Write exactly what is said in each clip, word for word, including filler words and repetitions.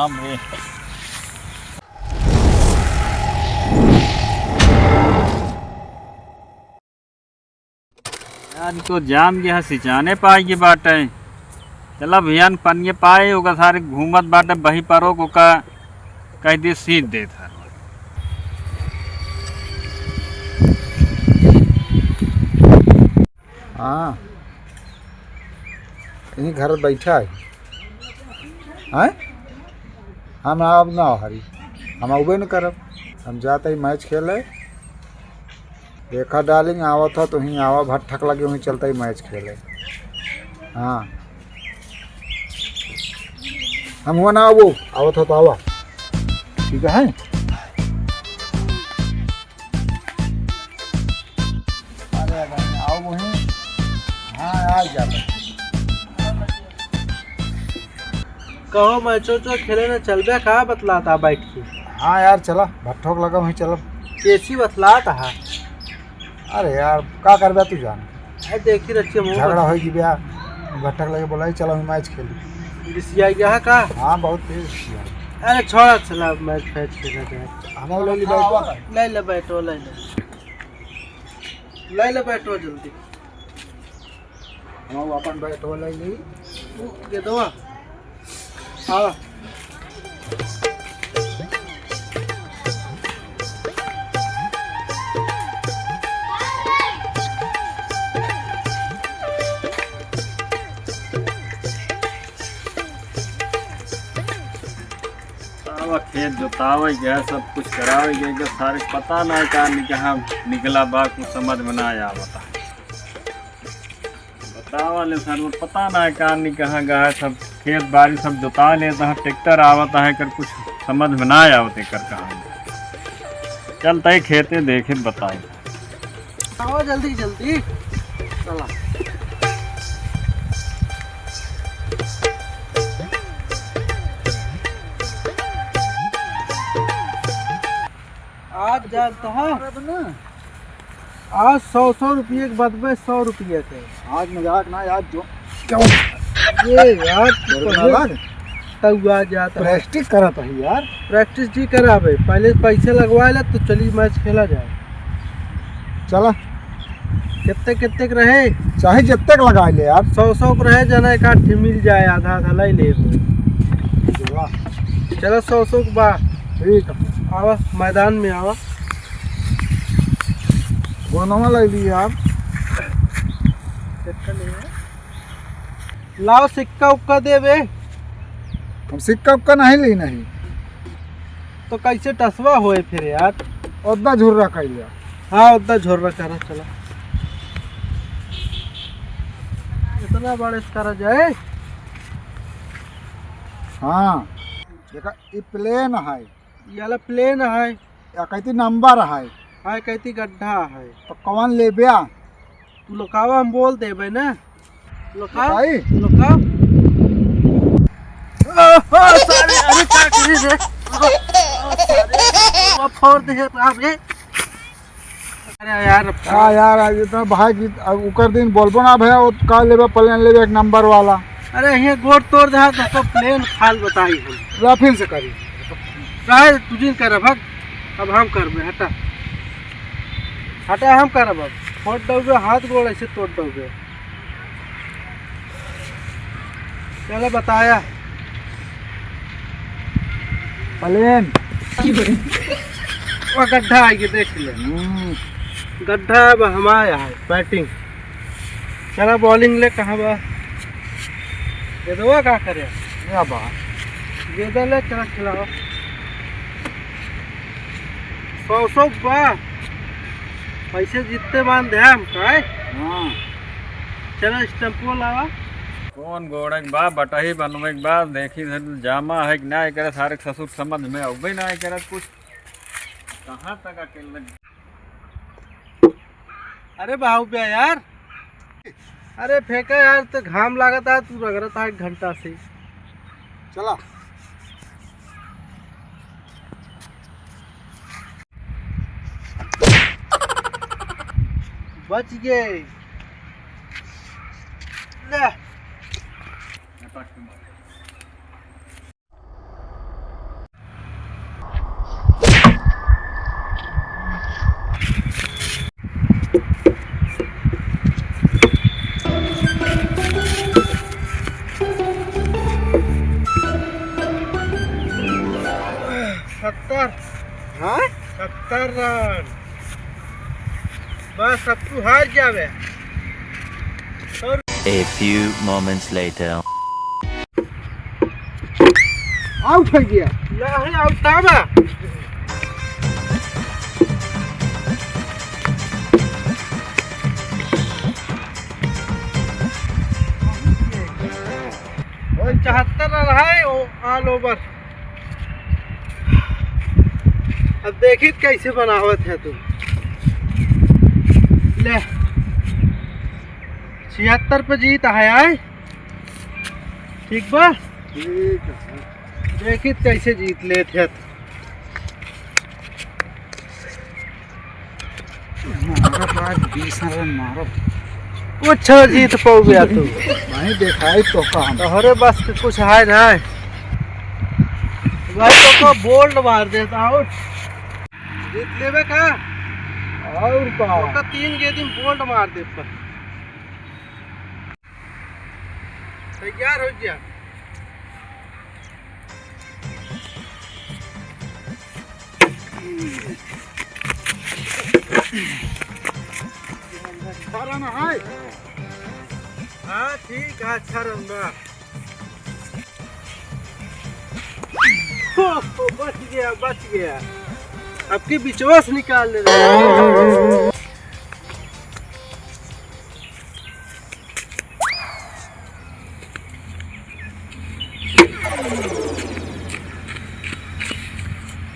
राम रे। यार, इनको जाम गया है, सिंचाने पाए के बाटे। चला भैया, पनिये पाए, ओका सारे घूमत बाटे, बही परो को का कह दे, सींच दे था। हाँ, यहीं घर बैठा है। हैं? हम अब ना हरी, हम अउबे न करब। हम जात ही मैच खेले। देखा डार्लिंग, आवत ह, तुहीं आवा, भट्ठक लगे, वहीं चलत ही मैच खेले। हाँ, हम हुआ ना आबो, आवत ह तो आवा। ठीक है। अरे भाई, आओ वहीं। हाँ, आ जा भाई। कहो, मैचो उचो खेले न चलबे का बतलाता बैठ के? हाँ यार, चला, भट्ठोक लगा वहीं चलब। कैसी बतलाता है? अरे यार, का करबे तू जान। अरे देखी रखिए मुँह। झगड़ा होइ गया, भट्ठक लगे बोला, "चलो, हम मैच खेली।" रिसिया गया है का? हाँ, बहुत तेज रिसिया। अरे छोड़ा, चला, मैच फैच खेला जाए। हम ले ली बैट। ले ले बैटो, ले ले। ले ले बैटो जल्दी। हम अपन बैटो ले ली। तू दे दो। हाँ। अब खेत जोतावे गए, सब कुछ करावे गए, के सारे पता ना का निकहा निकला बा, कुछ समझ में ना आवता। बतावा ले सर, पता ना का निकहा गए, सब खेत बाड़ी सब जोता लेता है, ट्रैक्टर आवता है, कर कुछ समझ में ना आवत एकर कहानी। चलते ही खेते देखे बताए। आओ जल्दी जल्दी। चला। आज जात ह। आज सौ सौ रुपये के बदले सौ रुपये के। आज मजाक ना यार, जो क्या ये यार, तू मेरे को पहले अलग। तू आ जाता। प्रैक्टिस करत है यार। प्रैक्टिस जी करावे, पहले पैसे लगवा ले तो चली मैच खेला जाए। चला। कितने कितने के रहे? चाहे जितने के लगा ले यार। सौ सौ के रहे, जना एक आध ठे मिल जाए, आधा आधा ले ले। वाह। चला, सौ सौ के बा। ठीक है। आवा, मैदान में आवा। गोनवा ले ली यार। कितना नहीं है? लाओ सिक्का उक्का देबे। हम सिक्का उक्का नहीं ली नहीं। तो कैसे टसवा होए फिर यार? ओद्दा झुर्रा कर लिया। हाँ, ओद्दा झुर्रा करा, चला। इतना बड़ा इसका रह जाए। हाँ, देखा, ये प्लेन है। ये वाला प्लेन है। या कहती नंबर है। हाँ, कहती गड्ढा है। तो कौन लेब्या? तू लोकावा, हम बोल देबे ना। लोकाव? भाई। लोकाव? ओ, ओ, सारे, अरे का करे रे? ओ, ओ, सारे, वो फोड़ दे राम रे। अरे यार, हाँ यार, आज इतना भाई की, अब उकर दिन बोलबो ना भैया, वो का लेबे, प्लेन लेबे एक नंबर वाला। अरे, ये गोड़ तोड़ दे, तो सब प्लेन खाल बताई हम। ला फिर से करी। काहे तुझिन करे भग, अब हम करबे, हटा। हटा, हम करब अब। फोड़ दउबे, हाथ गोड़ ऐसे तोड़ दउबे। चलो बताया। प्लेन। वो गड्ढा आइगे, देख ले। हम्म। गड्ढा अब हमारा है, बैटिंग। चला बॉलिंग ले, कहाँ बा? ये दवा का करे? या बा। ये दे ले, चला खिलाओ। सौ सौ बा। पैसे जीतते बांध है हम, काय? हाँ। चला स्टम्पो लावा। कौन गोड़े के बा, बटही बनवे के बा, देखी से जामा है कि ना, एकरे सारे ससुर समझ में अउबे ना करे कुछ। कहाँ तक अकेले? अरे बाबू बे यार, अरे फेंका यार, तो घाम लागत है, तू रगड़त है एक घंटा से। चला। बच गए। ले। सत्तर। हाँ? सत्तर रन। बस, अब तू हार जावे। A few moments later. आउट हो गया। नहीं, आउट ना बा। पचहत्तर रन है, ओ, all over। अब देखित कैसे बनावत है तू। ले, छिहत्तर पे जीत है, आए। ठीक बा? ठीक है। देखित कैसे जीत लेत है तू। मारब आज बीस रन मारब। कुछ जीत पउबे तू। नहीं देखाई तो का हम। तोहरे बस के कुछ है ना। भाई तो को बोल्ड मार देता आउट। जीत लेबे का? और का? ओका तीन गेंद में बोल्ड मार देता। तैयार हो गया। अच्छा रन है। हाँ, ठीक है, अच्छा रन बा। बच गया, बच गया। आपके बिचवा से निकाल ले रहे हैं।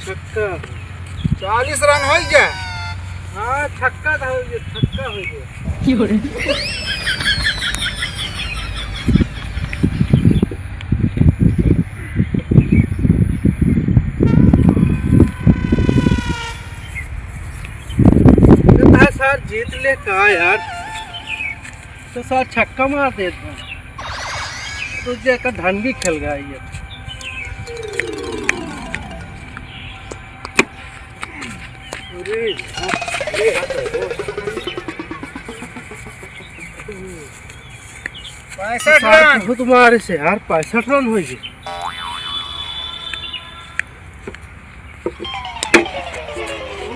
छक्का। चालीस रन हो गया। हाँ, छक्का तो हो गया, छक्का हो गया। कितना है सर, जीत ले का यार? तो सार छक्का मार देत बा। तो जे का धन भी खेल गया ये। अरे, पैंसठ सार रन। बहुत मारे से यार, पैंसठ रन हो गए।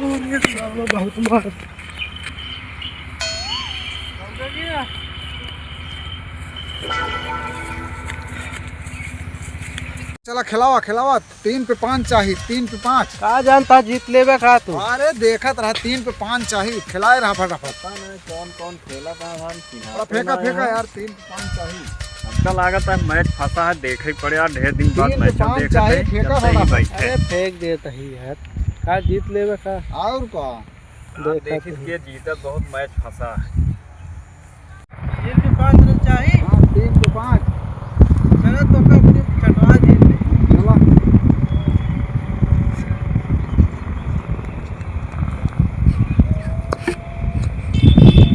अरे साला, बहुत मार। चला, खिलावा, खिलावा, तीन पे पाँच चाही, तीन पे पाँच। का जानता, जीत लेबे का तू? अरे, देखत रहा, तीन पे पाँच चाही, खिलाए रहा फटाफट। पता नहीं कौन कौन खेला था, हम चिन्हा थोड़ा फेंका, ना फेंका है। यार, तीन पाँच चाही। हमका लागत है मैच फंसा है, देखे पड़े यार, ढेर दिन बाद तीन मैच पाँच देखत चाही, है, फेंका चलते ही वाला। बैठे। अरे फेंक देत ही यार, का जीत लेबे का? और का? आप देखत देखित ही। के जीतत बहुत मैच फंसा है। तीन पे पाँच रन चाही। हाँ, तीन पे पाँच। चलो तो का अपने चटवा जीत ले। चलो।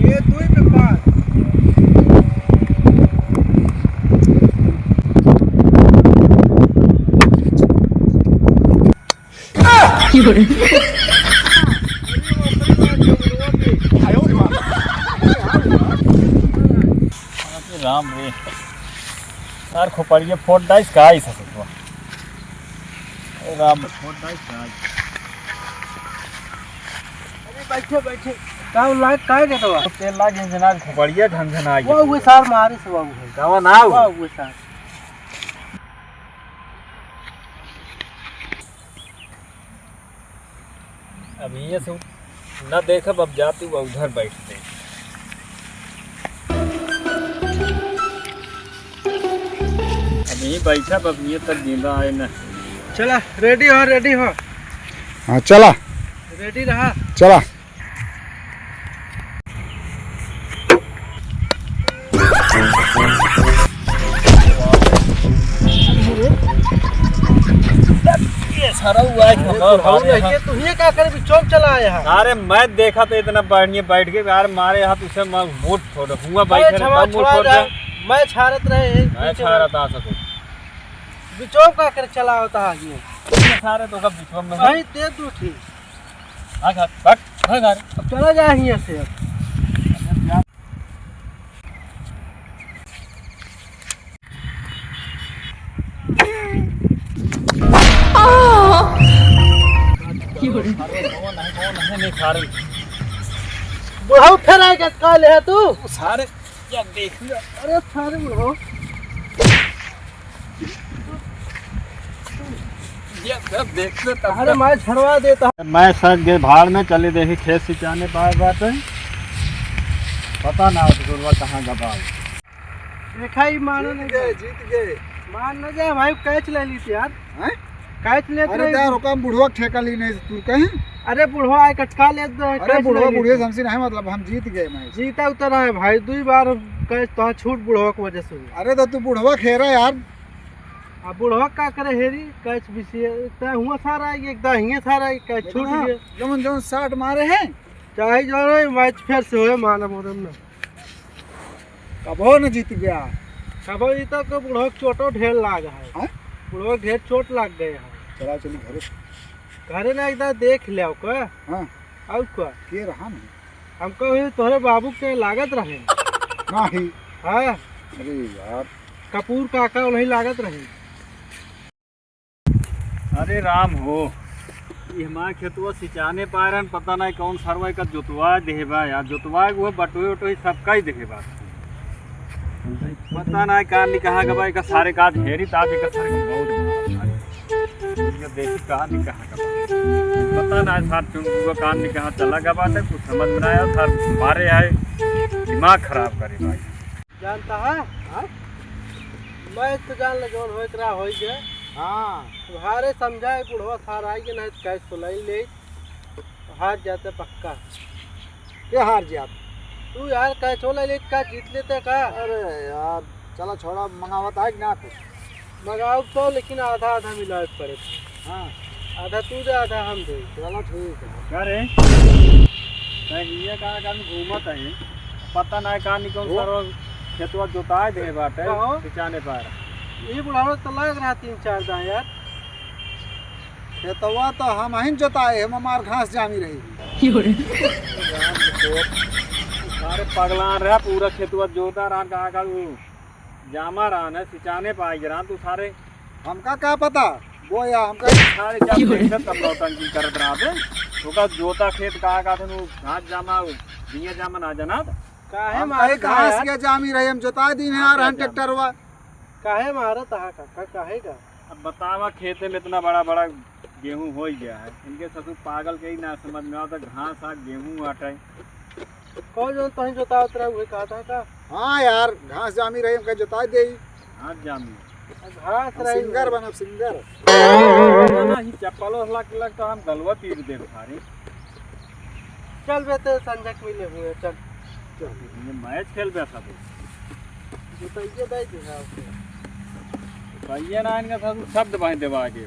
ये दुई पे पाँच। अरे राम रे। यार खोपड़िया फोड़ डाइस का आई ससुरवा। अरे राम, फोड़ डाइस का आई। अरे बैठे, बैठे। का लाग, का देत बा? तेल लाग इंजनार खोपड़िया झनझना आई। वो, वो सार मारे से बाबू है। गावा ना आओ। वो, वो सार। अब हियाँ से न देखब, अब जाती हुआ उधर बैठते। अब यहीं बैठब, अब हियाँ तक गेंदा आए न। चला, रेडी हो, रेडी हो। हाँ, चला। रेडी रहा। चला। ये सारा हुआ है, अरे, हमारा तू हमारे नहीं यहाँ। ये, तू ये का करे, भी चौक चला आया है। अरे, मैं देखा तो इतना बढ़िया बैठ के, यार, मारे हाथ उसे मैं मूड फोड़, हुआ अरे, बैठे छवा, तब मूड छवा फोड़ जा। दे। मैं छारत रहे, एक मैं पीछे छारत आ सकूं। बिचौक का कर चला होता है ये। इतने सारे तो का बिचौक में कहीं दे दू ठीक। हाँ, घर, बट, घर, घर। अब चला जाए हियाँ से अब। अरे कौन है, कौन है, नहीं सारे। बुढ़ऊ फेर आए के का ले है तू? सारे, या देख ले। अरे सारे बुढ़ऊ। ये सब देख ले तब अरे तक। मैं छड़वा देता। मैं सर के भाड़ में चले देखी खेत सिंचाने पाए बाटे। पता ना हो तो कहाँ गबा। देखा ही मानो जीत नहीं गए, जाए। जीत गए। मान न जाए भाई, कैच ले ली थी यार। हैं? कैच लेत अरे रही। यार, ओका बुढ़वा ठेका ली नहीं तू कहीं। अरे बुढ़वा आए कटका लेत दो, अरे कैच बुढ़वा ले ली बुढ़िया थी। हमसे नहीं मतलब, हम जीत गए मैच। जीता उतरा है भाई, दुई बार कैच तो छूट बुढ़वा की वजह से हुई। अरे तो तू बुढ़वा खेरा यार। अब बुढ़वा का करे हेरी, कैच बिछिए, इतना हुआ सारा, एक दा हिये सारा, कैच छूट देखो ना, गया। जौन जौन साठ मारे हैं। चाहे जो रहे, मैच फिर से होए, माना मोरम ना। कबो न जीत गया। कबो जीता तो बुढ़वा के चोटो ढेर लाग है। हाँ? बुढ़वा के ढेर चोट लाग गए है। चला चली घरे। घरे ना एक दाँय देख ले ओका। हाँ। और का? के रहा नहीं? हमका वही तोहरे बाबू के लागत रहे। नहीं। हाँ। अरे यार। कपूर काका उन्हीं लागत रहे। अरे राम हो, ई हमार खेतवा सिंचाने पाए रहन, पता नहीं कौन सरवा एकर जोतवा देहे बा यार। जोतवा के वो बटोए उटोए सब कई देहे बा। पता नहीं कहाँ निकहा गबा, एकर सारे का आज हेरी ताज एकर सारे के बहुत बड़ा। ये देखी कहाँ निकहा गबा। पता नहीं सार चुनबुआ कहाँ निकहा चला गबा, तो कुछ समझ में ना आया सार, मारे आए दिमाग खराब करे भाई। जानता है? हाँ? मैं तो जान ले जौन होए के रहा होई गया। हाँ। तुम्हारे समझाए बुढ़वा सार आई के नहीं तो कैच तो ले ले। हार जाते पक्का। के हार जात? तू यार कैच हो ले ले का जीत लेते का? अरे यार, चला छोड़ा, मंगावत है कि ना कुछ? मंगाओ तो, लेकिन आधा आधा मिलावे के पड़े। हाँ। आधा तू दे, आधा हम दे। चलो ठीक है। का रे? तैं हिये कहाँ कहाँ घूमत है? पता ना कहाँ निकल वो? सरो खेतवा जोताए दे बाटे, कहो? सिंचाने पाए रहा। ये बुढ़ावा तो लग रहा तीन चार दाँय यार। खेतवा तो हम ही जोताए, हम हमार घास जामी रही। सारे पगलान रहा, पूरा खेतवा जोता रहा, कहाँ का वो जामा रहा न, सिंचाने पाए रहा तू सारे। हमका का पता, वो या हमका सारे जब देखत तब नौटंकी करत रहा बे। ओका जोता खेत कहा का तू घास जामा, बिया जामा ना जना। काहे हम मारत कहे घास यार? के जामी रहे, हम जोता दीन है यार, हम ट्रैक्टरवा। काहे मारत हा काका, काहे का? अब बतावा, खेते में इतना बड़ा बड़ा गेहूं हो ही गया है, इनके ससुर पागल के ही ना समझ में आवता, घास आ गेहूं आटे। कौन जौन तहीं जोतावत रहा, उहे कहत हा का? हाँ यार, घास जामी रही, हमका जोताई देई। घास जामी। घास हम रही सिंगर है। बनब, सिंगर। ना, ही चप्पल ओढ़ला के लग तो हम गलवा पीट देब थारी। चल बे, ते संजय के मिले हुए, चल। चल। ये मैच खेल बे था बे। जोताइए दाई दे, हाँ, ओके। जोताइए ना, इनका सब शब्द बांध देवा आगे।